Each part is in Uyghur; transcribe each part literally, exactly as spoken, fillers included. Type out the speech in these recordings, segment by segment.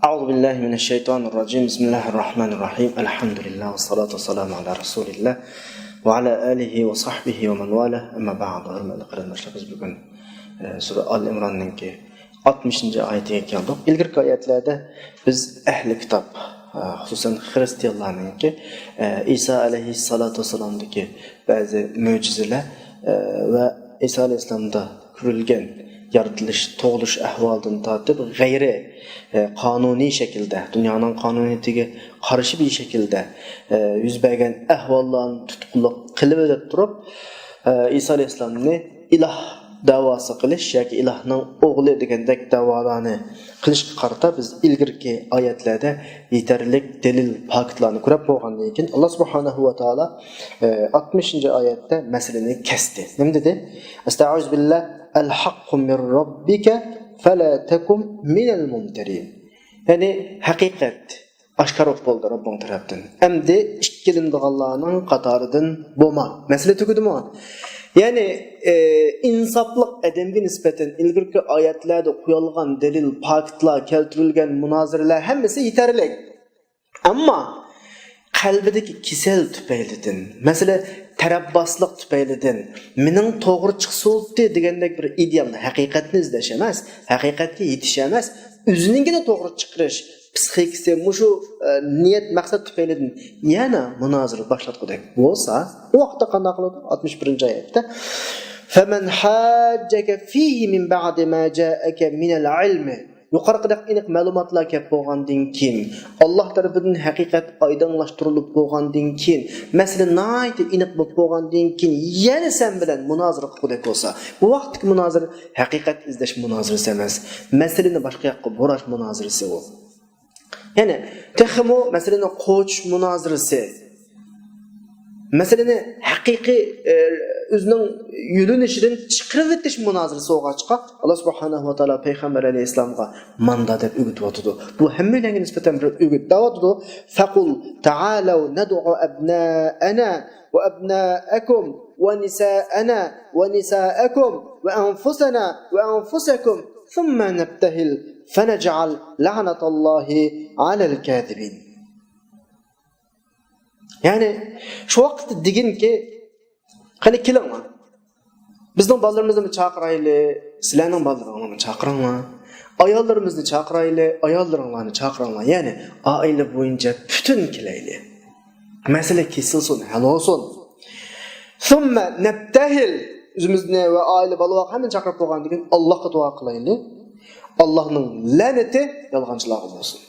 أعوذ بالله من الشيطان الرجيم. بسم الله الرحمن الرحيم. الحمد لله والصلاة والسلام على رسول الله وعلى آله وصحبه ومن والاه. أما بعد. ھۆرمەتلىك قېرىنداشلار، بىز بۈگۈن، ئە، سۈرە ئال ئىمراننىڭكى ئاتمىشىنچى ئايىتىگە كەلدۇق. ئىلگىرىكى ئايەتلەردە بىز ئەھلى كىتاب، ئە، خۇسۇسەن خىرىستىيانلارنىڭكى، ئە، ئىسا ئەلەيھىسسالاتۇ ۋەسسالامدىكى بەزى مۆجىزىلەر، ئە، ۋە ئىسا ئەلەيھىسسالامدا كۆرۈلگەن يارىتىلىش، تۇغۇلۇش ئەھۋالىدىن تارتىپ غەيرىي، ئە، قانۇنىي شەكىلدە، دۇنيانىڭ قانۇنىيىتىگە قارشى بىر شەكىلدە، ئە، يۈز بەرگەن ئەھۋاللارنى تۇتقۇنلۇق قىلىۋېلىپ تۇرۇپ، ئە، ئىسا ئەلەيھىسسالامنى ئىلاھ دەۋاسى قىلىش ياكى ئىلاھنىڭ ئوغلى دېگەندەك دەۋالارنى قىلىشقا قارىتا بىز ئىلگىرىكى ئايەتلەردە يېتەرلىك دەلىل، پاكىتلارنى كۆرۈپ بولغاندىن كېيىن، ئاللا سۇبھانەھۇ ۋە تائالا، ئە، ئاتمىشىنچى ئايەتتە مەسىلىنى كەستى. نېمە دېدى؟ ئەستەئىزۇ بىللا، ئەل ھەققۇ مىن رەببىكە فەلا تەكۇن مىنەل مۇمتەرىن. يەنى ھەقىقەت ئاشكارا بولۇپ بولدى رەببىڭ تەرەپتىن. ئەمدى ئىككىلىنىدىغانلارنىڭ قاتارىدىن بولما. مەسىلە تۈگىدىمۇ؟ يەنى، ئە، ئىنساپلىق ئادەمگە نىسبەتەن ئىلگىرىكى ئايەتلەردە قويۇلغان دەلىل، پاكىتلار، كەلتۈرۈلگەن مۇنازىرىلەر ھەممىسى يېتەرلىك. ئەمما قەلبىدىكى كېسەل تۈپەيلىدىن، مەسىلەن، تەرەپبازلىق تۈپەيلىدىن، مېنىڭ توغرا چىقسۇتتى دېگەندەك بىر ئىدېئالنى، ھەقىقەتنى ئىزدەش ئەمەس، ھەقىقەتكە يېتىش ئەمەس، ئۆزىنىڭكىنى توغرا چىقىرىش پىسخىكىسى مۇشۇ، ئە، نىيەت، مەقسەت تۈپەيلىدىن يەنە مۇنازىرە باشلاتقۇدەك بولسا، ئۇ ۋاقىتتا قانداق قىلىدۇ؟ ئاتمىش بىرىنچى ئايەتتە، فَمَنْ حَاجَّكَ فِيهِ مِنْ بَعْدِ مَا جَاءَكَ مِنَ الْعِلْمِ. يۇقىرىقىدەك ئېنىق مەلۇماتلار كەپ بولغاندىن كېيىن، ئاللا تەرىپىدىن ھەقىقەت ئايدىڭلاشتۇرۇلۇپ بولغاندىن كېيىن، مەسىلە ناھايىتى ئېنىق بولۇپ بولغاندىن كېيىن يەنە سەن بىلەن مۇنازىرە قىلغۇدەك بولسا، بۇ ۋاقىتتىكى مۇنازىرە ھەقىقەت ئىزدەش مۇنازىرىسى ئەمەس، مەسىلىنى باشقا ياققا بۇراش مۇنازىرىسى ئۇ. يەنى تېخىمۇ مەسىلىنى قوچۇش مۇنازىرىسى، مەسىلىنى ھەقىقىي، ئە، ئۆزىنىڭ يۆنىلىشىدىن چىقىرىۋېتىش مۇنازىرىسى بولغاچقا، ئاللا سۇبھانەھۇ ۋە تائالا پەيغەمبەر ئەلەيھىسسالامغا ماندا دەپ ئۆگىتىۋاتىدۇ. بۇ ھەممەيلەنگە نىسبەتەن بىر ئۆگۈت دەۋاتىدۇ. فَقُلْ تَعَالَوْا نَدْعُ أَبْنَاءَنَا وَأَبْنَاءَكُمْ وَنِسَاءَنَا وَنِسَاءَكُمْ وَأَنْفُسَنَا وَأَنْفُسَكُمْ ثُمَّ نَبْتَهِلْ فَنَجْعَلْ لَعْنَتَ اللَّهِ عَلَى الْكَاذِبِينَ. يەنى شۇ ۋاقىتتا دېگىنكى، قېنى كېلىڭلار، بىزنىڭ بالىلىرىمىزنى چاقىرايلى، سىلەرنىڭ بالىلىرىڭلارنى چاقىرىڭلار، ئاياللىرىمىزنى چاقىرايلى، ئاياللىرىڭلارنى چاقىرىڭلار، يەنى ئائىلە بويىچە پۈتۈن كېلەيلى، مەسىلە كېسىلسۇن، ھەل بولسۇن. ثُمَّ نَبْتَهِلْ، ئۆزىمىزنى ۋە ئائىلە، بالا ۋاقىت ھەممىنى چاقىرىپ بولغاندىن كېيىن ئاللاھقا دۇئا قىلايلى، ئاللاھنىڭ لەنىتى يالغانچىلارغا بولسۇن.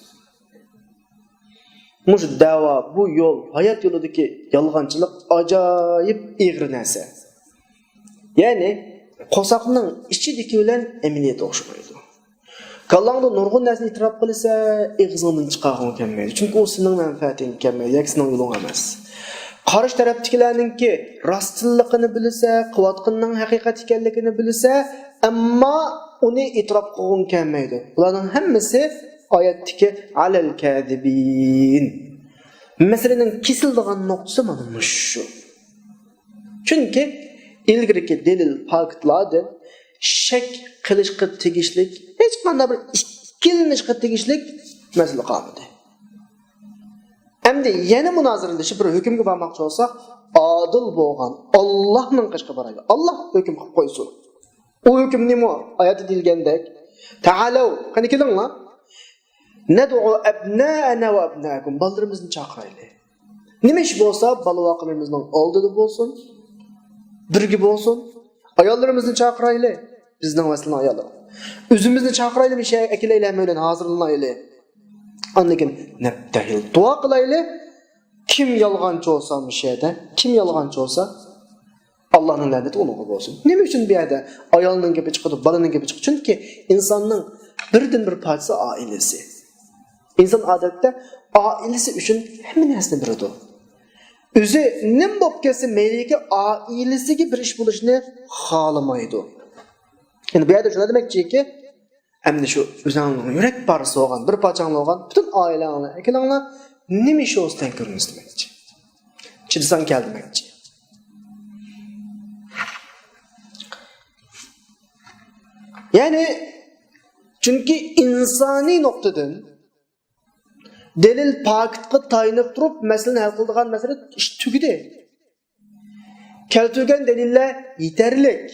مۇشۇ دەۋا، بۇ يول، ھايات يولىدىكى يالغانچىلىق ئاجايىپ ئېغىر نەرسە. يەنى قورساقنىڭ ئىچىدىكى بىلەن ئەمەلىيەت ئوخشىمايدۇ. كاللاڭدا نۇرغۇن نەرسىنى ئېتىراپ قىلىسەن، ئېغىزىڭدىن چىقارغۇڭ كەلمەيدۇ. چۈنكى ئۇ سېنىڭ مەنپەئەتىڭگە كەلمەيدۇ ياكى سېنىڭ يولۇڭ ئەمەس. قارشى تەرەپتىكىلەرنىڭكى راستچىللىقىنى بىلىسەن، قىلىۋاتقىنىنىڭ ھەقىقەت ئىكەنلىكىنى بىلىسەن، ئەمما ئۇنى ئېتىراپ قىلغۇڭ كەلمەيدۇ. بۇلارنىڭ ھەممىسى ئايەتتىكى ئەلەل كەزىبىن. مەسىلىنىڭ كېسىلىدىغان نۇقتىسى مانا مۇشۇ. چۈنكى ئىلگىرىكى دەلىل، پاكىتلاردىن شەك قىلىشقا تېگىشلىك، ھېچقانداق بىر ئىككىلىنىشقا تېگىشلىك مەسىلە قالمىدى. ئەمدى يەنە مۇنازىرىلىشىپ بىر ھۆكۈمگە بارماقچى بولساق، ئادىل بولغان ئاللاھنىڭ قېشىغا بارايلى. ئاللاھ ھۆكۈم قىلىپ قويسۇن. ئۇ ھۆكۈم نېمە؟ ئايەتتە دېيىلگەندەك، تەئالەۋ، قېنى كېلىڭلار. نەدئۇ ئەبنائەنا ۋە ئەبنائەكۇم، بالىلىرىمىزنى چاقىرايلى. نېمە ئىش بولسا، بالا-ۋاقىلىرىمىزنىڭ ئالدىدا بولسۇن، بىرگە بولسۇن. ئاياللىرىمىزنى چاقىرايلى، بىزنىڭ ۋە سىلەرنىڭ ئاياللىرىمىز. ئۆزىمىزنى چاقىرايلى، مۇشۇ يەرگە ئەكېلەيلى، ھەممەيلەن ھازىرلىنايلى. ئاندىن كېيىن نەبتەھىل، دۇئا قىلايلى. كىم يالغانچى بولسا مۇشۇ يەردە، كىم يالغانچى بولسا، ئاللانىڭ لەنىتى ئۇنىڭغا بولسۇن. نېمە ئۈچۈن بۇ يەردە ئايالنىڭ گېپى چىقىدۇ، بالىنىڭ گېپى چىقىدۇ؟ چۈنكى ئىنساننىڭ بىردىن بىر پارچىسى ئائىلىسى. ئىنسان ئادەتتە ئائىلىسى ئۈچۈن ھەممە نەرسىنى بېرىدۇ. ئۆزى نېمە بولۇپ كەتسە مەيلىكى، ئائىلىسىگە بىر ئىش بولۇشىنى خالىمايدۇ. يەنى بۇ يەردە شۇنداق دېمەكچىكى، ئەمدى شۇ ئۆزۈڭنىڭ يۈرەك پارچىسى بولغان، بىر پارچاڭ بولغان پۈتۈن ئائىلەڭنى ئەكېلىڭلار، نېمە ئىش بولسا تەڭ كۆرمىسە دېمەكچى. چىدىساڭ كەل دېمەكچى. يەنى، چۈنكى ئىنسانىي نۇقتىدىن دەلىل پاكىتقا تايىنىپ تۇرۇپ مەسىلىنى ھەل قىلىدىغان مەسىلە ئىش تۈگىدى. كەلتۈرگەن دەلىللەر يېتەرلىك.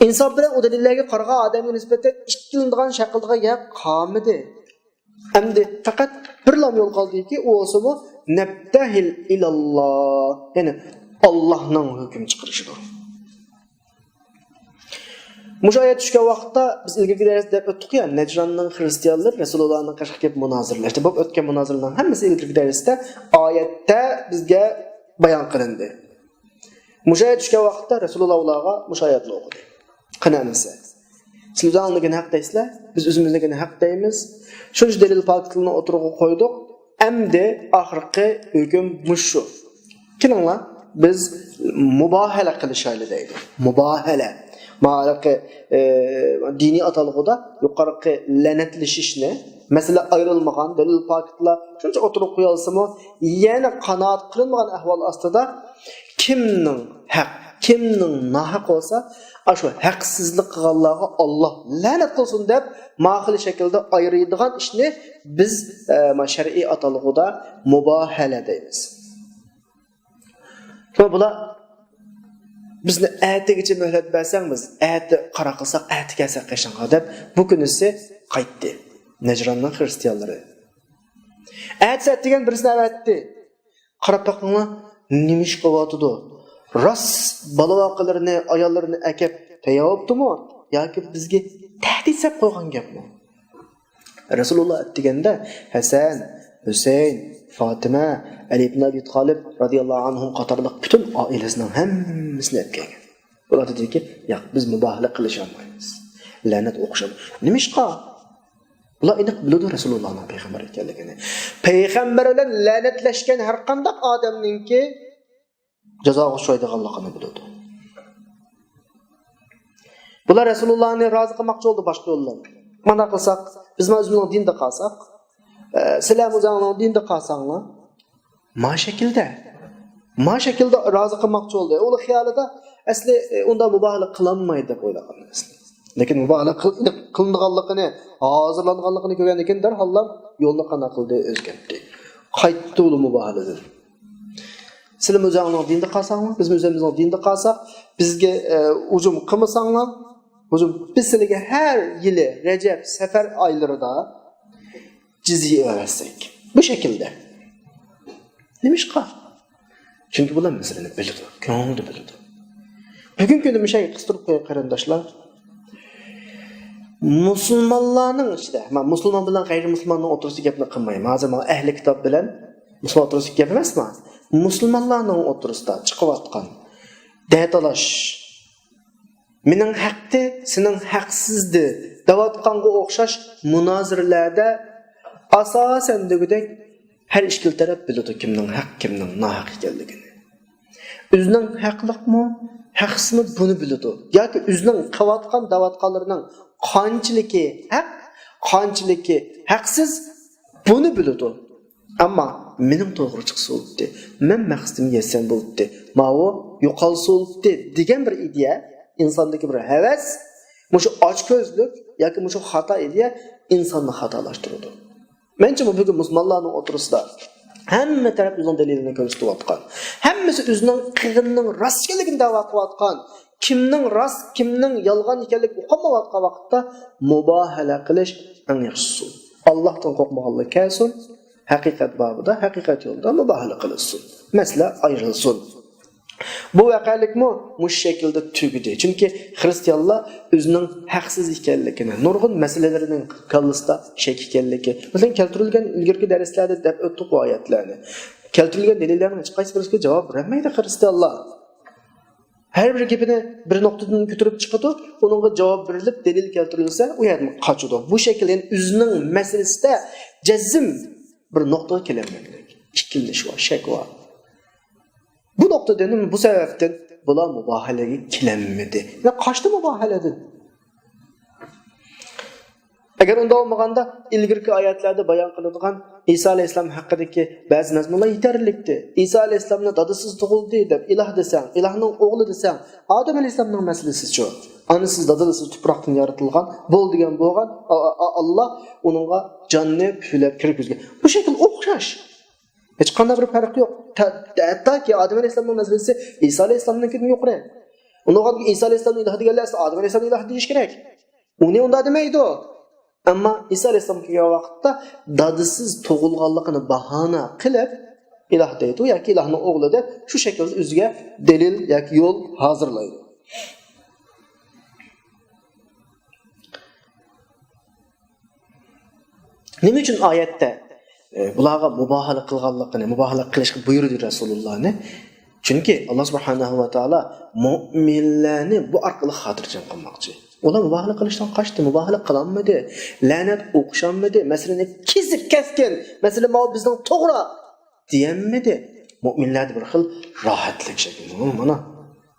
ئىنساپ بىلەن ئۇ دەلىللەرگە قارىغان ئادەمگە نىسبەتەن ئىككىلىنىدىغان، شەك قىلىدىغان گەپ قالمىدى. ئەمدى پەقەت بىرلا يول قالدىكى، ئۇ بولسىمۇ نەبتەھىل ئىلاللا، يەنى ئاللاھنىڭ ھۆكۈم چىقىرىشىدۇر. مۇشۇ ئايەت چۈشكەن ۋاقىتتا بىز ئىلگىرىكى دەرستە دەپ ئۆتتۇق يا، نەجراننىڭ خرىستىيانلىرى رەسۇلۇللانىڭ قېشىغا كېلىپ مۇنازىرىلەشتى. بولۇپ ئۆتكەن مۇنازىرىلەرنىڭ ھەممىسى ئىلگىرىكى دەرستە ئايەتتە بىزگە بايان قىلىندى. مۇشۇ ئايەت چۈشكەن ۋاقىتتا رەسۇلۇللا ئۇلارغا مۇشۇ ئايەتنى ئوقۇدى. قېنى ئەمىسە، سىلەر ئۆزۈڭلارنىڭكىنى ھەق دەيسىلەر، بىز ئۆزىمىزنىڭكىنى ھەق دەيمىز. شۇنچە دەلىل پاكىتلارنى ئوتتۇرىغا قويدۇق. ئەمدى ئاخىرقى ھۆكۈم مۇشۇ. كېلىڭلار، بىز مۇباھەلە قىلىشايلى دەيدۇ. مۇباھەلە. ماۋۇ ھېلىقى، ئى، دىنىي ئاتالغۇدا يۇقىرىقى لەنەتلىشىشنى، مەسىلە ئايرىلمىغان دەلىل پاكىتلار شۇنچە ئوتتۇرىغا قويۇلسىمۇ، يەنە قانائەت قىلىنمىغان ئەھۋال ئاستىدا كىمنىڭ ھەق، كىمنىڭ ناھەق بولسا، ئاشۇ ھەقسىزلىك قىلغانلارغا ئاللا لەنەت قىلسۇن دەپ، ما خىل شەكىلدە ئايرىيدىغان ئىشنى بىز، ئە، ما شەرئىي ئاتالغۇدا مۇباھەلە دەيمىز. شۇڭا بۇلار بىزنى ئەتىگىچە مۆھلەت بەرسەڭ، بىز ئەتە قارا قىلساق، ئەتە كەلسەك قېشىڭغا دەپ، بۇ كۈنىسى قايتتى نەجراننىڭ خرىستىيانلىرى. ئەتىسى ئەتىگەن بىرسىنى ئەۋەتتى. قاراپ بېقىڭلار، نېمە ئىش قىلىۋاتىدۇ؟ راست بالا-ۋاقىلىرىنى، ئاياللىرىنى ئەكەپ تەييارلاپتىمۇ ياكى بىزگە تەھدىت سېلىپ قويغان گەپمۇ؟ رەسۇلۇللا ئەتىگەندە ھەسەن، ھۈسەيىن، فاتىمە، ئەلى ئىبن ئەبى تالىپ رازىياللاھۇ ئەنھۇم قاتارلىق پۈتۈن ئائىلىسىنىڭ ھەممىسىنى ئەپكەلگەن. ئۇلار دېدىكى، ياق، بىز مۇباھىلە قىلىشالمايمىز. لەنەت ئوقۇشالمايمىز. نېمىشقا؟ ئۇلار ئېنىق بىلىدۇ رەسۇلۇللانىڭ پەيغەمبەر ئىكەنلىكىنى. پەيغەمبەر بىلەن لەنەتلەشكەن ھەر قانداق ئادەمنىڭكى جازاغا ئۇچرايدىغانلىقىنى بىلىدۇ. بۇلار رەسۇلۇللانى رازى قىلماقچى بولدى باشقا يول بىلەن. مانا قىلساق، بىز مانا ئۆزىمىزنىڭ دىنىدا قالساق، ئە، سىلەرمۇ ئۆزۈڭلارنىڭ دىنىدا قالساڭلار، ما شەكىلدە، ما شەكىلدە رازى قىلماقچى بولدى. ئۇلار خىيالىدا ئەسلى، ئە، ئۇنداق مۇباھىلە قىلالمايدۇ دەپ ئويلىغان ئەسلى. لېكىن مۇباھىلە قىل-، قىلىنىدىغانلىقىنى، ھازىرلانغانلىقىنى كۆرگەندىن كېيىن دەرھاللا يولىنى قانداق قىلدى، ئۆزگەرتتى. قايتتى ئۇلار مۇباھىلىدىن. سىلەرمۇ ئۆزۈڭلارنىڭ دىنىدا قالساڭلار، بىزمۇ ئۆزىمىزنىڭ دىنىدا قالساق، بىزگە، ئە، ھۇجۇم قىلمىساڭلار، ھۇجۇم، بىز سىلەرگە ھەر يىلى رەجەب، سەپەر ئايلىرىدا جىزيە ئەۋەتسەك. بۇ شەكىلدە. نېمىشقا؟ چۈنكى بۇلار مەسىلىنى بىلىدۇ، كۆڭلىدە بىلىدۇ. بۈگۈنكى كۈندە مۇشۇ يەرگە قىستۇرۇپ قوياي، قېرىنداشلار. مۇسۇلمانلارنىڭ ئىچىدە، مەن مۇسۇلمان بىلەن غەيرىي مۇسۇلماننىڭ ئوتتۇرىسىدا گەپنى قىلمايمەن. ھازىر مانا ئەھلى كىتاب بىلەن مۇسۇلمان ئوتتۇرىسىدىكى گەپ ئەمەسمۇ. مۇسۇلمانلارنىڭ ئوتتۇرىسىدا چىقىۋاتقان دەتالاش، مېنىڭ ھەقتە، سېنىڭ ھەقسىزدى دەۋاتقانغا ئوخشاش مۇنازىرىلەردە ئاساسەن دېگۈدەك ھەر ئىككىلا تەرەپ بىلىدۇ كىمنىڭ ھەق، كىمنىڭ ناھەق ئىكەنلىكىنى. ئۆزىنىڭ ھەقلىقمۇ، ھەقسىزمۇ، بۇنى بىلىدۇ. ياكى ئۆزىنىڭ قىلىۋاتقان دەۋاتقانلىرىنىڭ قانچىلىكى ھەق، قانچىلىكى ھەقسىز، بۇنى بىلىدۇ. ئەمما مېنىڭ توغرا چىقسا بولۇپتى، مەن مەقسىتىمگە يەتسەم بولۇپتى، ماۋۇ يوقالسا بولۇپتى دېگەن بىر ئىدىيە، ئىنساندىكى بىر ھەۋەس مۇشۇ ئاچكۆزلۈك ياكى مۇشۇ خاتا ئىدىيە ئىنساننى خاتالاشتۇرىدۇ. مەنچە بۇ بۈگۈن مۇسۇلمانلارنىڭ ئوتتۇرىسىدا ھەممە تەرەپ ئۆزىنىڭ دەلىلىنى كۆرسىتىۋاتقان. ھەممىسى ئۆزىنىڭ قىلغىنىنىڭ راست ئىكەنلىكىنى دەۋا قىلىۋاتقان. كىمنىڭ راست، كىمنىڭ يالغان ئىكەنلىكى ئۇقۇلمايۋاتقان ۋاقىتتا مۇباھەلە قىلىش ئەڭ ياخشى ئۇسۇل. ئاللاھتىن قورقمىغانلار كەلسۇن، ھەقىقەت بابىدا، ھەقىقەت يولىدا مۇباھەلە قىلىنسۇن. مەسىلە ئايرىلسۇن. بۇ ۋەقەلىكمۇ مۇشۇ شەكىلدە تۈگىدى. چۈنكى خرىستىيانلار ئۆزىنىڭ ھەقسىز ئىكەنلىكىنى، نۇرغۇن مەسىلىلىرىنىڭ كاللىسىدا شەك ئىكەنلىكى. مەسىلەن، كەلتۈرۈلگەن ئىلگىرىكى دەرسلەردە دەپ ئۆتتۇق بۇ ئايەتلەرنى. كەلتۈرۈلگەن دەلىللەرنىڭ ھېچقايسى بىرسىگە جاۋاب بېرەلمەيدۇ خرىستىيانلار. ھەر بىر گېپىنى بىر نۇقتىدىن كۆتۈرۈپ چىقىدۇ، ئۇنىڭغا جاۋاب بېرىلىپ، دەلىل كەلتۈرۈلسە، ئۇ يەردىن قاچىدۇ. بۇ شەكىل، يەنى ئۆزىنىڭ مەسىلىسىدە جەزم بىر نۇقتىغا كېلەلمەيدۇ. ئىككىلىنىش بار، شەك بار. بۇ نۇقتىدىن، بۇ سەۋەبتىن بۇلار مۇباھەلىگە كېلەلمىدى. يەنى قاچتى مۇباھەلىدىن. ئەگەر ئۇنداق بولمىغاندا، ئىلگىرىكى ئايەتلەردە بايان قىلىنغان ئىسا ئەلەيھىسسالام ھەققىدىكى بەزى مەزمۇنلار يېتەرلىكتى. ئىسا ئەلەيھىسسالامنى دادىسىز تۇغۇلدى دەپ ئىلاھ دېسەڭ، ئىلاھنىڭ ئوغلى دېسەڭ، ئادەم ئەلەيھىسسالامنىڭ مەسىلىسىچۇ؟ ئانىسىز، دادىسىز تۇپراقتىن يارىتىلغان، بولدى دېگەن بولغان، ئا-، ئا-، ئا-، ئاللا ئۇنىڭغا جاننى پۈۋلەپ كىرگۈزگەن. بۇ شەكىل ئوخشاش. ھېچقانداق بىر پەرق يوق. ھە-، ھەتتاكى ئادەم ئەلەيھىسسالامنىڭ مەنزىلىسى ئىسا ئەلەيھىسسالامنىڭكىدىن يۇقىرى. ئۇنىڭغا ئىسا ئەلەيھىسسالامنى ئىلاھ دېگەنلەر ئەسلى ئادەم ئەلەيھىسسالامنى ئىلاھ دېيىش كېرەك. ئۇنى ئۇنداق دېمەيدۇ. ئەمما ئىسا ئەلەيھىسسالام كەلگەن ۋاقىتتا دادىسىز تۇغۇلغانلىقىنى باھانە قىلىپ ئىلاھ دەيدۇ ياكى ئىلاھنىڭ ئوغلى دەپ شۇ شەكىلدە ئۆزىگە دەلىل ياكى يول ھازىرلايدۇ. نېمە ئۈچۈن ئايەتتە، ئە، بۇلارغا مۇباھالە قىلغانلىقىنى، مۇباھالە قىلىشقا بۇيرۇدى رەسۇلۇللانى؟ چۈنكى ئاللا سۇبھانەھۇ ۋە تائالا مۆمىنلەرنى بۇ ئارقىلىق خاتىرجەم قىلماقچى. ئۇلار مۇباھالە قىلىشتىن قاچتى، مۇباھالە قىلالمىدى، لەنەت ئوقۇشالمىدى، مەسىلىنى كېسىپ كەسكىن، مەسىلە ماۋۇ بىزنىڭ توغرا دېيەلمىدى. مۆمىنلەردە بىر خىل راھەتلىك شەكىللىنىدۇ. مانا،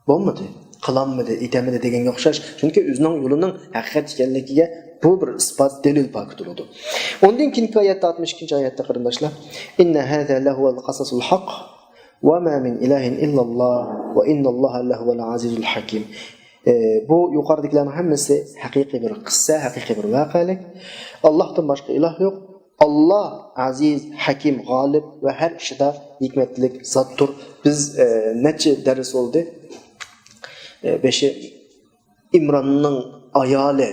بولمىدى، قىلالمىدى، ئېتەلمىدى دېگەنگە ئوخشاش. چۈنكى ئۆزىنىڭ يولىنىڭ ھەقىقەت ئىكەنلىكىگە بۇ بىر ئىسپات، دەلىل پاكىت بولىدۇ. ئۇندىن كېيىنكى ئايەتتە، ئاتمىش ئىككىنچى ئايەتتە، قېرىنداشلار، إن هذا لهو القصص الحق وما من إله إلا الله وإن الله لهو العزيز الحكيم. ئى، بۇ يۇقىرىدىكىلەرنىڭ ھەممىسى ھەقىقىي بىر قىسسە، ھەقىقىي بىر ۋەقەلىك. ئاللاھتىن باشقا ئىلاھ يوق. ئاللاھ ئەزىز، ھەكىم، غالىب ۋە ھەر ئىشىدا ھېكمەتلىك زاتتۇر. بىز، ئى، نەچچە دەرس بولدى؟ ئى، بېشى ئىمراننىڭ ئايالى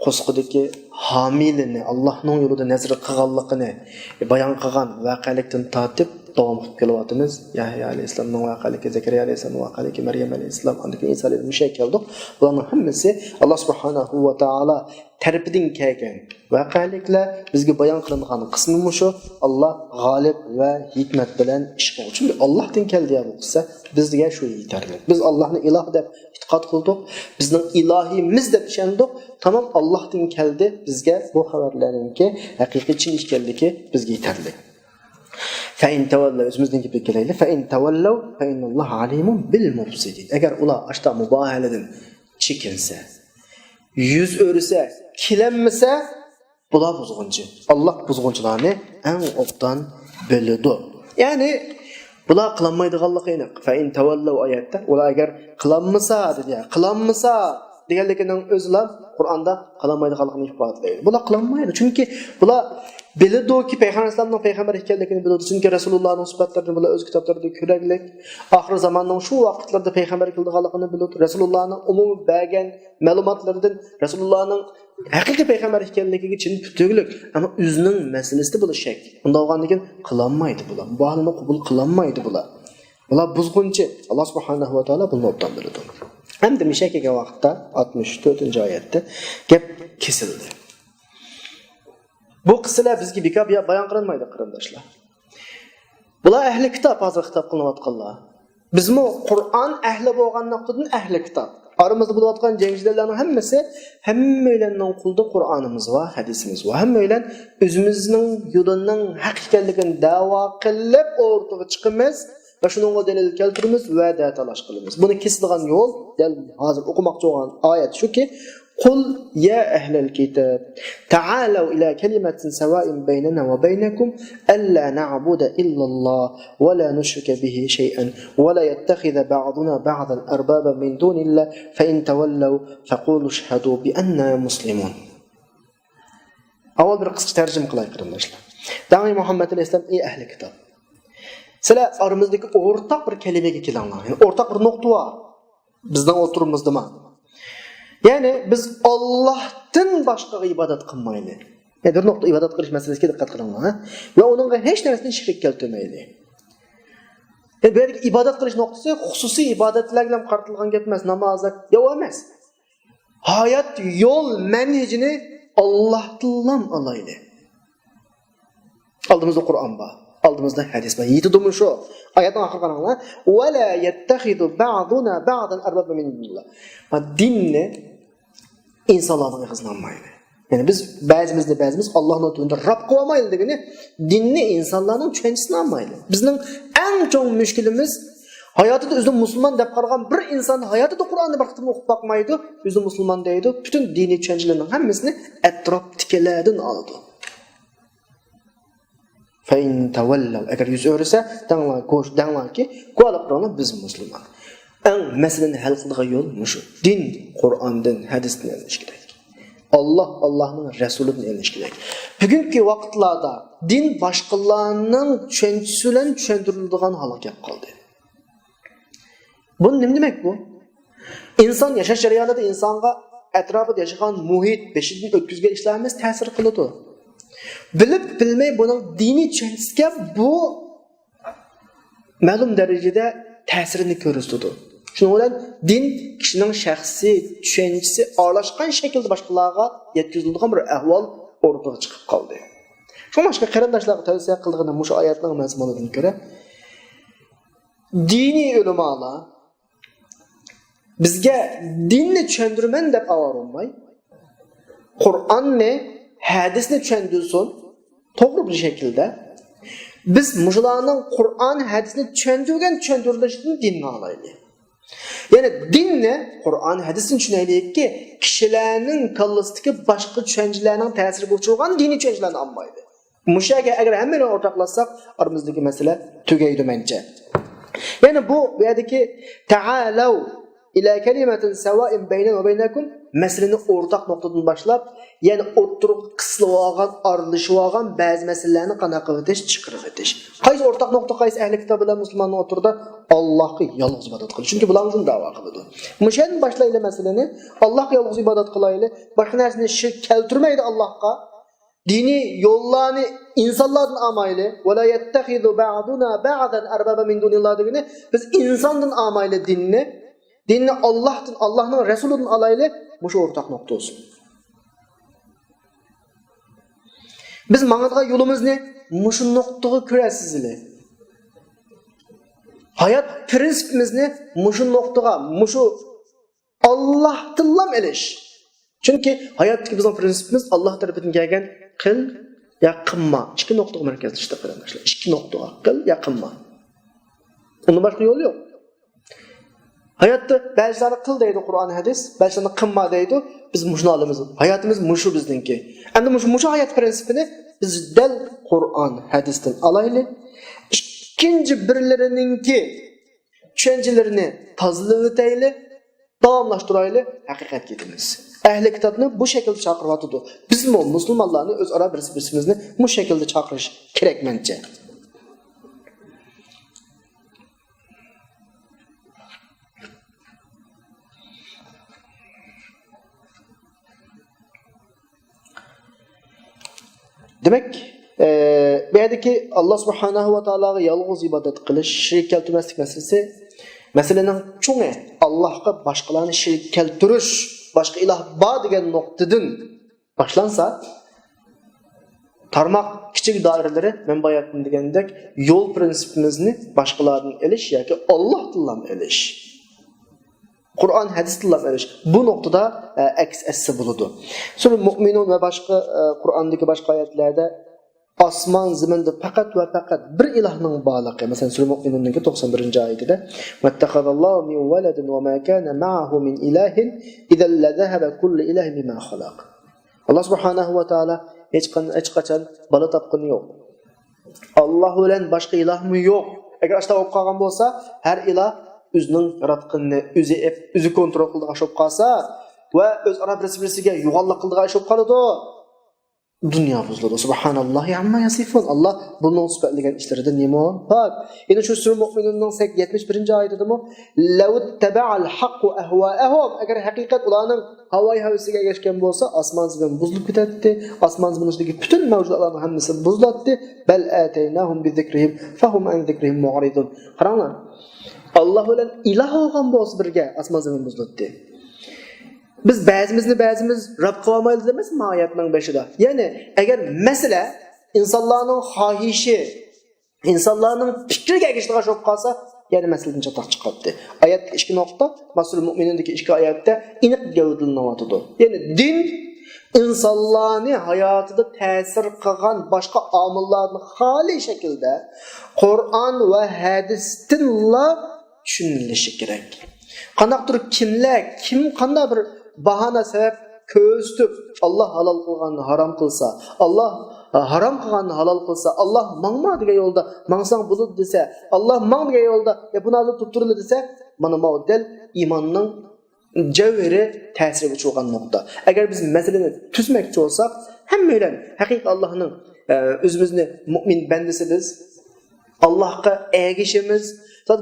قورسىقىدىكى ھامىلىنى، ئاللاھنىڭ يولىدا نەزىر قىلغانلىقىنى بايان قىلغان ۋەقەلىكتىن تارتىپ داۋام قىلىپ كېلىۋاتىمىز. يەھيا ئەلەيھىسسالامنىڭ ۋەقەلىكى، زەكەرىيا ئەلەيھىسسالامنىڭ ۋەقەلىكى، مەريەم ئەلەيھىسسالام، ئاندىن كېيىن ئىسا ئەلەيھىسسالام، مۇشۇ يەرگە كەلدۇق. بۇلارنىڭ ھەممىسى ئاللا سۇبھانەھۇ ۋە تائالا تەرىپىدىن كەلگەن ۋەقەلىكلەر. بىزگە بايان قىلىنغان قىسمى مۇشۇ. ئاللا غالىب ۋە ھېكمەت بىلەن ئىش قىلغۇچى. چۈنكى ئاللاھتىن كەلدى يا بۇ قىسسە، بىزگە شۇ يېتەرلىك. بىز ئاللاھنى ئىلاھ دەپ ئېتىقاد قىلدۇق. بىزنىڭ ئىلاھىمىز دەپ ئىشەندۇق. تامام ئاللاھتىن كەلدى بىزگە بۇ خەۋەرلەرنىڭكى ھەقىقىي، چىن ئىكەنلىكى بىزگە يېتەرلىك. فَإِن تَوَلَّوْا، ئۆزىمىزنىڭ گېپىگە كېلەيلى. فَإِن تَوَلَّوْا فَإِنَّ اللَّهَ عَلِيمٌ بِالْمُفْسِدِينَ. ئەگەر ئۇلار ئاشتا مۇباھالىدىن چېكىنسە، يۈز ئۆرۈسە، كېلەلمىسە، بۇلار بۇزغۇنچى. ئاللاھ بۇزغۇنچىلارنى ئەڭ ئوبدان بىلىدۇ. يەنى بۇلار قىلالمايدىغانلىقى ئېنىق. فَإِن تَوَلَّوْا ئايەتتە ئۇلار ئەگەر قىلالمىسا دېدى، يا، قىلالمىسا دېگەنلىكىنىڭ ئۆزىلا قۇرئاندا قىلالمايدىغانلىقىنى ئىپادىلەيدۇ. بۇلار قىلالمايدۇ. چۈنكى بۇلار بىلىدۇكى پەيغەمبەر ئەلەيھىسسالامنىڭ پەيغەمبەر ئىكەنلىكىنى بىلىدۇ. چۈنكى رەسۇلۇللانىڭ سۈپەتلىرىنى بۇلار ئۆز كىتابلىرىدا كۆرەرلىك. ئاخىر زاماننىڭ شۇ ۋاقىتلىرىدا پەيغەمبەر كېلىدىغانلىقىنى بىلىدۇ. رەسۇلۇللانىڭ ئومۇمىي بەرگەن مەلۇماتلىرىدىن رەسۇلۇللانىڭ ھەقىقىي پەيغەمبەر ئىكەنلىكىگە چىن پۈتۈكلۈك. ئەمما ئۆزىنىڭ مەسىلىسىدە بۇلار شەك. ئۇنداق بولغاندىن كېيىن قىلالمايدۇ بۇلار. مۇباھالىنى قوبۇل قىلالمايدۇ بۇلار. بۇلار بۇزغۇنچى. ئاللاھ سۇبھانەھۇ ۋە تائالا بۇنى ئوبدان بىلىدۇ. ئەمدى مىشە كەلگەن ۋاقىتتا، ئاتمىش تۆتىنچى ئايەتتە گەپ كېسىلدى. بۇ قىسسىلەر بىزگە بىكار بايان قىلىنمايدۇ، قېرىنداشلار. بۇلار ئەھلى كىتاب، ھازىر خىتاب قىلىنىۋاتقانلار. بىزمۇ قۇرئان ئەھلى بولغان نۇقتىدىن ئەھلى كىتاب. ئارىمىزدا بولۇۋاتقان جەڭ-جېدەللەرنىڭ ھەممىسى، ھەممەيلەننىڭ قولىدا قۇرئانىمىز بار، ھەدىسىمىز بار. ھەممەيلەن ئۆزىمىزنىڭ يولىنىڭ ھەق ئىكەنلىكىنى دەۋا قىلىپ ئوتتۇرىغا چىقىمىز ۋە شۇنىڭغا دەلىل كەلتۈرىمىز ۋە دەتالاش قىلىمىز. بۇنى كېسىدىغان يول، دەل ھازىر ئوقۇماقچى بولغان ئايەت شۇكى، قل يا أهل الكتاب تعالوا إلى كلمة سواء بيننا وبينكم ألا نعبد إلا الله ولا نشرك به شيئا ولا يتخذ بعضنا بعضا أربابا من دون الله فإن تولوا فقولوا اشهدوا بأننا مسلمون. ئاۋۋال بىر قىسقىچە تەرجىمە قىلاي، قېرىنداشلار. دەڭ، ئەي مۇھەممەد ئەلەيھىسسالام، ئەي ئەھلى كىتاب. سىلەر ئارىمىزدىكى ئورتاق بىر كەلىمىگە كېلىڭلار. يەنى ئورتاق بىر نۇقتا بار. بىزنىڭ ئوتتۇرىمىزدىمۇ. يەنى بىز ئاللاھتىن باشقىغا ئىبادەت قىلمايلى. يەنى بىر نۇقتا ئىبادەت قىلىش مەسىلىسىگە دىققەت قىلىڭلار، ھە؟ ۋە ئۇنىڭغا ھېچ نەرسىنى شېرىك كەلتۈرمەيلى. يەنى بۇ يەردىكى ئىبادەت قىلىش نۇقتىسى خۇسۇسىي ئىبادەتلەرگە قارىتىلغان گەپ ئەمەس، ناماز، زاكات، ياق ئەمەس. ھايات يول مەنھىجىنى ئاللاھتىنلا ئالايلى. ئالدىمىزدا قۇرئان بار. ئالدىمىزدا ھەدىس بار. يېتىدۇمۇ شۇ؟ ئايەتنىڭ ئاخىرىغا قاراڭلار. ولا يتخذ بعضنا بعضا أربابا من دون الله. دىننى ئىنسانلارنىڭ ئېغىزىنى ئالمايلى. يەنى بىز بەزىمىزنى بەزىمىز ئاللاھنىڭ تۆۋىنىدە رەب قىلىۋالمايلى دېگىنى، دىننى ئىنسانلارنىڭ چۈشەنچىسىنى ئالمايلى. بىزنىڭ ئەڭ چوڭ مۇشكىلىمىز، ھاياتىدا ئۆزىنى مۇسۇلمان دەپ قارىغان بىر ئىنسان ھاياتىدا قۇرئاننى بىر قېتىم ئوقۇپ باقمايدۇ، ئۆزىنى مۇسۇلمان دەيدۇ، پۈتۈن دىنىي چۈشەنچىلىرىنىڭ ھەممىسىنى ئەتراپتىكىلەردىن ئالىدۇ. فَإِن تَوَلَّوْا، ئەگەر يۈز ئۆرۈسە، دەڭلار، گوش، دەڭلاركى، گۇۋاھلىق بېرىڭلار، بىز مۇسۇلمان. ئەڭ مەسىلىنى ھەل قىلىدىغان يول مۇشۇ. دىن قۇرئاندىن، ھەدىستىن ئىزدەش كېرەك. ئاللاھ، ئاللاھنىڭ رەسۇلىدىن ئېلىنىشى كېرەك. بۈگۈنكى ۋاقىتلاردا دىن باشقىلارنىڭ چۈشەنچىسى بىلەن چۈشەندۈرۈلىدىغان ھالغا كېلىپ قالدى. بۇ نېمە دېمەك بۇ؟ ئىنسان ياشاش جەريانىدا ئىنسانغا ئەتراپىدا ياشىغان مۇھىت، بېشىدىن ئۆتكۈزگەن ئىشلار ھەممىسى تەسىر قىلىدۇ. بىلىپ بىلمەي بۇنىڭ دىنىي چۈشەنچىسىگە بۇ مەلۇم دەرىجىدە تەسىرىنى كۆرسىتىدۇ. شۇنىڭ بىلەن دىن كىشىنىڭ شەخسىي چۈشەنچىسى ئارىلاشقان شەكىلدە باشقىلارغا يەتكۈزۈلىدىغان بىر ئەھۋال ئوتتۇرىغا چىقىپ قالدى. شۇڭا باشقا قېرىنداشلارغا تەۋسىيە قىلىدىغىنىم مۇشۇ ئايەتنىڭ مەزمۇنىدىن كۆرە، دىنىي ئۆلىمالار بىزگە دىننى چۈشەندۈرىمەن دەپ ئاۋارە بولماي، قۇرئاننى، ھەدىسنى چۈشەندۈرسۇن، توغرا بىر شەكىلدە. بىز مۇشۇلارنىڭ قۇرئان، ھەدىسنى چۈشەندۈرگەن چۈشەندۈرۈشىدىن دىننى ئالايلى. يەنى دىننى، قۇرئان، ھەدىسنى چۈشىنەيلىكى، كىشىلەرنىڭ كاللىسىدىكى باشقا چۈشەنچىلەرنىڭ تەسىرىگە ئۇچرىغان دىنىي چۈشەنچىلەرنى ئالمايلى. مۇشۇ يەرگە ئەگەر ھەممىنى ئورتاقلاشساق، ئارىمىزدىكى مەسىلە تۈگەيدۇ مەنچە. يەنى بۇ، بۇ يەردىكى تەئالەۋ ئىلە كەلىمەتىن سەۋائىن بەينەنا ۋە بەينەكۇم مەسىلىنى ئورتاق نۇقتىدىن باشلاپ، يەنى ئوتتۇرىغا قىسىلىۋالغان، ئارىلىشىۋالغان بەزى مەسىلىلەرنى قانداق قىلىۋېتىش، چىقىرىۋېتىش. قايسى ئورتاق نۇقتا، قايسى ئەھلى كىتاب بىلەن مۇسۇلماننىڭ ئوتتۇرىدا؟ ئاللاھقا يالغۇز ئىبادەت قىلىش. چۈنكى بۇلار شۇنداق دەۋا قىلىدۇ. مۇشۇ يەردىن باشلايلى مەسىلىنى. ئاللاھقا يالغۇز ئىبادەت قىلايلى، باشقا نەرسىنى شىرك كەلتۈرمەيلى ئاللاھقا. دىنىي يوللارنى ئىنسانلاردىن ئالمايلى. ۋە لا يەتتەخىزۇ بەئزۇنا بەئزەن ئەربابەن مىن دۇنىللاھ دېگىنى، بىز ئىنساندىن ئالمايلى دىننى. دىننى ئاللاھتىن، ئاللاھنىڭ رەسۇلىدىن ئالايلى. مۇشۇ ئورتاق نۇقتا بولسۇن. بىز ماڭىدىغان يولىمىزنى مۇشۇ نۇقتىغا كۆرە سىزىلى. ھايات پىرىنسىپىمىزنى مۇشۇ نۇقتىغا، مۇشۇ ئاللاھتىنلام ئېلىش. چۈنكى ھاياتتىكى بىزنىڭ پىرىنسىپىمىز ئاللاھ تەرىپىدىن كەلگەن قىل يا قىلما. ئىككى نۇقتىغا مەركەزلىشىدۇ، قېرىنداشلار. ئىككى نۇقتىغا، قىل يا قىلما. ئۇنىڭ باشقا يولى يوق. ھاياتتا بەزىلەرنى قىل دەيدۇ قۇرئان، ھەدىس، بەزىلەرنى قىلما دەيدۇ. بىز مۇشۇنى ئالىمىز. ھاياتىمىز مۇشۇ بىزنىڭكى. ئەمدى مۇشۇ، مۇشۇ ھايات پىرىنسىپىنى بىز دەل قۇرئان، ھەدىستىن ئالايلى. ئىككىنچى بىرلىرىنىڭكى چۈشەنچىلىرىنى تازىلىۋېتەيلى، داۋاملاشتۇرايلى، ھەقىقەتكە يېتىمىز. ئەھلى كىتابنى بۇ شەكىلدە چاقىرىۋاتىدۇ. بىزمۇ مۇسۇلمانلارنى ئۆزئارا بىرسى بىرسىمىزنى مۇشۇ شەكىلدە چاقىرىش كېرەك مەنچە. دېمەك، ئە، بۇ يەردىكى ئاللا سۇبھانەھۇ ۋە تائالاغا يالغۇز ئىبادەت قىلىش، شېرىك كەلتۈرمەسلىك مەسىلىسى، مەسىلىنىڭ چوڭى ئاللاھقا باشقىلارنى شېرىك كەلتۈرۈش، باشقا ئىلاھ بار دېگەن نۇقتىدىن باشلانسا، تارماق كىچىك دائىرىلىرى، مەن باياتىن دېگەندەك، يول پىرىنسىپىمىزنى باشقىلاردىن ئېلىش ياكى ئاللاھتىنلا ئېلىش. قۇرئان، ھەدىستىنلا ئېلىش. بۇ نۇقتىدا، ئە، ئەكس ئەتسە بولىدۇ. سۈرە مۇئمىنۇن ۋە باشقا، ئە، قۇرئاندىكى باشقا ئايەتلەردە ئاسمان زېمىندا پەقەت ۋە پەقەت بىر ئىلاھنىڭ بارلىقى. مەسىلەن، سۈرە مۇئمىنۇندىكى توقسان بىرىنچى ئايىتىدە، وَاتَّخَذَ اللَّهُ مِن وَلَدٍ وَمَا كَانَ مَعَهُ مِنْ إِلَٰهٍ إِذًا لَذَهَبَ كُلُّ إِلَٰهٍ بِمَا خَلَقَ. ئاللا سۇبھانەھۇ ۋە تائالا ھېچقان-، ھېچقاچان بالا تاپقىنى يوق. ئاللا بىلەن باشقا ئىلاھمۇ يوق. ئەگەر ئاشۇنداق بولۇپ قالغان بولسا، ھەر ئىلاھ ئۆزىنىڭ ياراتقىنىنى ئۆزى ئېپ، ئۆزى كونترول قىلىدىغان ئىش بولۇپ قالسا ۋە ئۆزئارا بىرسى-بىرسىگە يوغانلىق قىلىدىغان ئىش بولۇپ قالىدۇ. دۇنيا بۇزۇلىدۇ. سۇبھانەللاھى ئەمما يەسىفۇن. ئاللا بۇنىڭ سۈپەتلىگەن ئىشلىرىدىن نېمە پاك. يەنە شۇ سۈرە مۇئمىنۇننىڭ سەك-، يەتمىش بىرىنچى ئايىتىدىمۇ، لَوِ اتَّبَعَ الْحَقُّ أَهْوَاءَهُمْ. ئەگەر ھەقىقەت ئۇلارنىڭ ھاۋايى ھەۋىسىگە ئەگەشكەن بولسا، ئاسمان زېمىن بۇزۇلۇپ كېتەتتى. ئاسمان زېمىن ئۈستىدىكى پۈتۈن مەۋجۇداتلارنىڭ ھەممىسى بۇزۇلاتتى. بَلْ آتَيْنَاهُمْ بِذِكْرِهِمْ فَهُمْ عَنْ ذِكْرِهِمْ مُعْرِضُونَ. قاراڭلار. ئاللا بىلەن ئىلاھ بولغان بولسا بىرگە، ئاسمان زېمىن بۇزۇلاتتى. بىز بەزىمىزنى بەزىمىز رەت قىلالمايمىز دېمەس ماھىيەتنىڭ بېشىدا. يەنى ئەگەر مەسىلە ئىنسانلارنىڭ خاھىشى، ئىنسانلارنىڭ پىكرىگە ئەگىشىدىغان بولۇپ قالسا، يەنە مەسىلىدىن چاتاق چىقاتتى. ئايەتتىكى ئىككى نۇقتا، مەسىلە مۇئمىنىندىكى ئىككى ئايەتتە ئېنىق گەۋدىلىنىۋاتىدۇ. يەنى دىن ئىنسانلارنى ھاياتىدا تەسىر قىلغان باشقا ئامىللاردىن خالىي شەكىلدە قۇرئان ۋە ھەدىستىنلا چۈشىنىلىشى كېرەك. قانداقتۇر كىملەر، كىم قانداق بىر باھانە سەۋەب كۆرسىتىپ، ئاللا ھالال قىلغاننى ھارام قىلسا، ئاللا، ئە، ھارام قىلغاننى ھالال قىلسا، ئاللا ماڭما دېگەن يولدا ماڭساڭ بولىدۇ دېسە، ئاللا ماڭ دېگەن يولدا، يا بۇنى ھازىر تۇتتۇرلا دېسە، مانا ماۋۇ دەل ئىماننىڭ جەۋھىرى تەسىرگە ئۇچرىغان نۇقتا. ئەگەر بىز مەسىلىنى تۈزمەكچى بولساق، ھەممەيلەن ھەقىقىي ئاللاھنىڭ، ئە، ئۆزىمىزنى مۇئمىن بەندىسى بىز، ئاللاھقا ئەگىشىمىز،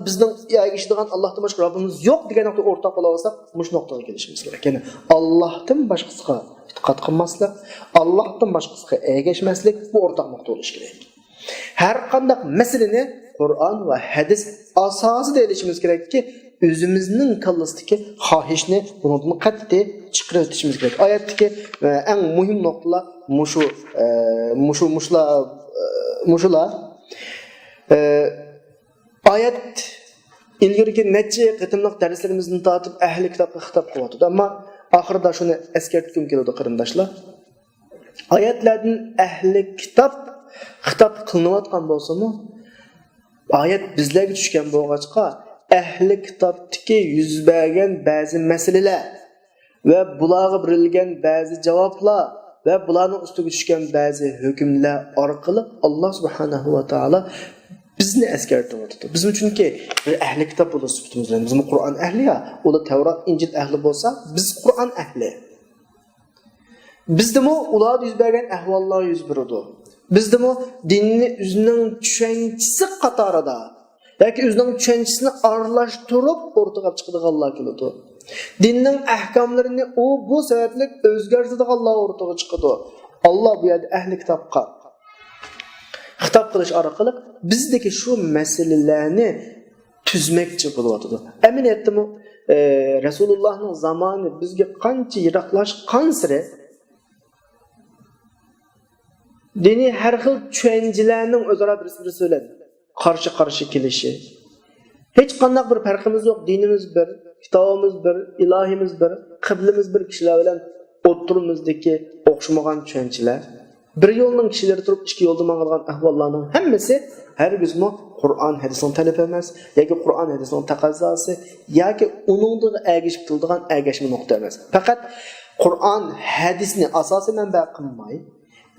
بىزنىڭ ئەگىشىدىغان ئاللاھتىن باشقا رەببىمىز يوق دېگەن نۇقتىغا ئورتاق بولالىساق، مۇشۇ نۇقتىغا كېلىشىمىز كېرەك. يەنى ئاللاھتىن باشقىسىغا ئېتىقاد قىلماسلىق، ئاللاھتىن باشقىسىغا ئەگەشمەسلىك، بۇ ئورتاق نۇقتا بولۇشى كېرەك. ھەر قانداق مەسىلىنى قۇرئان ۋە ھەدىس ئاساسىدا ئېلىشىمىز كېرەككى، ئۆزىمىزنىڭ كاللىسىدىكى خاھىشنى بۇنىڭدىن قەتئىي چىقىرىۋېتىشىمىز كېرەك. ئايەتتىكى، ئە، ئەڭ مۇھىم نۇقتىلار مۇشۇ، ئە، مۇشۇ، مۇشۇلار، ئە، مۇشۇلار. ئە، ئايەت ئىلگىرىكى نەچچە قېتىملىق دەرسلىرىمىزدىن تارتىپ ئەھلى كىتابقا خىتاب قىلىۋاتىدۇ. ئەمما ئاخىرىدا شۇنى ئەسكەرتكۈم كېلىدۇ، قېرىنداشلار. ئايەتلەردىن ئەھلى كىتاب خىتاب قىلىنىۋاتقان بولسىمۇ، ئايەت بىزلەرگە چۈشكەن بولغاچقا، ئەھلى كىتابتىكى يۈز بەرگەن بەزى مەسىلىلەر ۋە بۇلارغا بېرىلگەن بەزى جاۋابلار ۋە بۇلارنىڭ ئۈستىگە چۈشكەن بەزى ھۆكۈملەر ئارقىلىق ئاللا سۇبھانەھۇ ۋە تائالا بىزنى ئەسكەرتىۋاتىدۇ. بىزمۇ چۈنكى بىر ئەھلى كىتاب بولۇش سۈپىتىمىز بىلەن، بىزمۇ قۇرئان ئەھلى يا، ئۇلار تەۋرات، ئىنجىل ئەھلى بولسا، بىز قۇرئان ئەھلى. بىزدىمۇ ئۇلاردا يۈز بەرگەن ئەھۋاللار يۈز بېرىدۇ. بىزدىمۇ دىننى ئۆزىنىڭ چۈشەنچىسى قاتارىدا ياكى ئۆزىنىڭ چۈشەنچىسىنى ئارىلاشتۇرۇپ ئورتىغا چىقىدىغانلار كېلىدۇ. دىننىڭ ئەھكاملىرىنى ئۇ بۇ سەۋەبلىك ئۆزگەرتىدىغانلار ئورتىغا چىقىدۇ. ئاللا بۇ يەردە ئەھلى كىتابقا خىتاب قىلىش ئارقىلىق بىزدىكى شۇ مەسىلىلەرنى تۈزمەكچى بولۇۋاتىدۇ. ئەمەلىيەتتىمۇ، ئە، رەسۇلۇللاھنىڭ زامانى بىزگە قانچە يىراقلاشقانسېرى، دىنىي ھەر خىل چۈشەنچىلەرنىڭ ئۆزئارا بىرسى-بىرسى بىلەن قارشى-قارشى كېلىشى. ھېچقانداق بىر پەرقىمىز يوق. دىنىمىز بىر، كىتابىمىز بىر، ئىلاھىمىز بىر، قىبلىمىز بىر كىشىلەر بىلەن ئوتتۇرىمىزدىكى ئوخشىمىغان چۈشەنچىلەر. بىر يولنىڭ كىشىلىرى تۇرۇپ، ئىككى يولدا ماڭىدىغان ئەھۋاللارنىڭ ھەممىسى ھەرگىزمۇ قۇرئان، ھەدىسنىڭ تەلىپى ئەمەس، ياكى قۇرئان، ھەدىسنىڭ تەقەززاسى، ياكى ئۇنىڭغا ئەگىشىپ كېلىدىغان ئەگەشمە نۇقتا ئەمەس. پەقەت قۇرئان، ھەدىسنى ئاساسىي مەنبە قىلماي،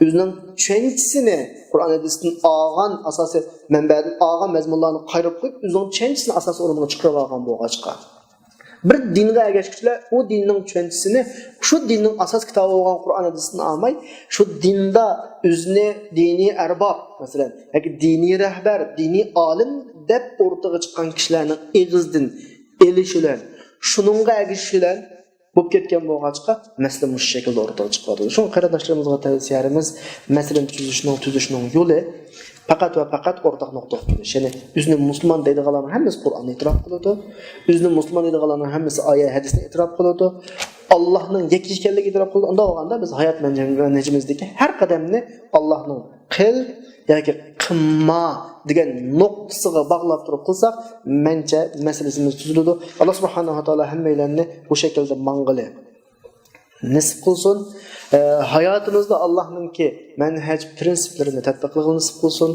ئۆزىنىڭ چۈشەنچىسىنى قۇرئان، ھەدىستىن ئالغان، ئاساسىي مەنبەدىن ئالغان مەزمۇنلارنى قايرىپ قويۇپ، ئۆزىنىڭ چۈشەنچىسىنى ئاساسىي ئورۇنغا چىقىرىپ ئالغان بولغاچقا، بىر دىنغا ئەگەشكۈچىلەر ئۇ دىننىڭ چۈشەنچىسىنى شۇ دىننىڭ ئاساس كىتابى بولغان قۇرئان، ھەدىستىن ئالماي، شۇ دىندا ئۆزىنى دىنىي ئەرباب، مەسىلەن، ياكى دىنىي رەھبەر، دىنىي ئالىم دەپ ئورتىغا چىققان كىشىلەرنىڭ ئېغىزىدىن ئېلىش بىلەن، شۇنىڭغا ئەگىشىش بىلەن بولۇپ كەتكەن بولغاچقا، مەسىلە مۇشۇ شەكىلدە ئورتىگە چىقىۋاتىدۇ. شۇڭا قېرىنداشلىرىمىزغا تەۋسىيەمىز، مەسىلىنى تۈزۈشنىڭ، تۈزۈشنىڭ يولى پەقەت ۋە پەقەت ئورتاق نۇقتىغا كېلىش. يەنى ئۆزىنى مۇسۇلمان دەيدىغانلارنىڭ ھەممىسى قۇرئاننى ئېتىراپ قىلىدۇ. ئۆزىنى مۇسۇلمان دەيدىغانلارنىڭ ھەممىسى ئايەت، ھەدىسنى ئېتىراپ قىلىدۇ. ئاللاھنىڭ يەككە ئىكەنلىكىنى ئېتىراپ قىلىدۇ. ئۇنداق بولغاندا بىز ھايات مەنھىجىمىزدىكى ھەر قەدەمنى ئاللاھنىڭ قىل ياكى قىلما دېگەن نۇقتىسىغا باغلاپ تۇرۇپ قىلساق، مەنچە مەسىلىمىز تۈزۈلىدۇ. ئاللا سۇبھانەھۇ ۋە تائالا ھەممەيلەننى بۇ شەكىلدە ماڭغىلى نېسىپ قىلسۇن. ئە، ھاياتىمىزدا ئاللاھنىڭكى مەنھەج پىرىنسىپلىرىنى تەتبىق قىلغىلى نېسىپ قىلسۇن.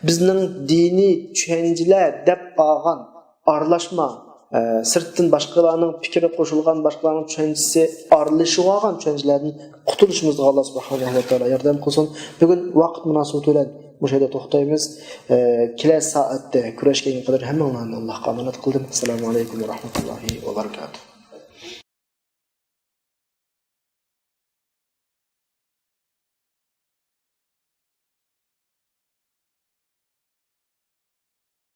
بىزنىڭ دىنىي چۈشەنچىلەر دەپ ئالغان ئارىلاشما، ئە، سىرتتىن باشقىلارنىڭ پىكرى قوشۇلغان، باشقىلارنىڭ چۈشەنچىسى ئارىلىشىۋالغان چۈشەنچىلەردىن قۇتۇلۇشىمىزغا ئاللا سۇبھانەھۇ ۋە تائالا ياردەم قىلسۇن. بۈگۈن ۋاقىت مۇناسىۋىتى بىلەن مۇشۇ يەردە توختايمىز. ئە، كېلەر سائەتتە كۆرۈشكەنگە قەدەر ھەممىڭلارنى ئاللاھقا ئامانەت قىلدىم. ئەسسالامۇ ئەلەيكۇم ۋە رەھمەتۇللاھى ۋە بەرىكاتۇھ.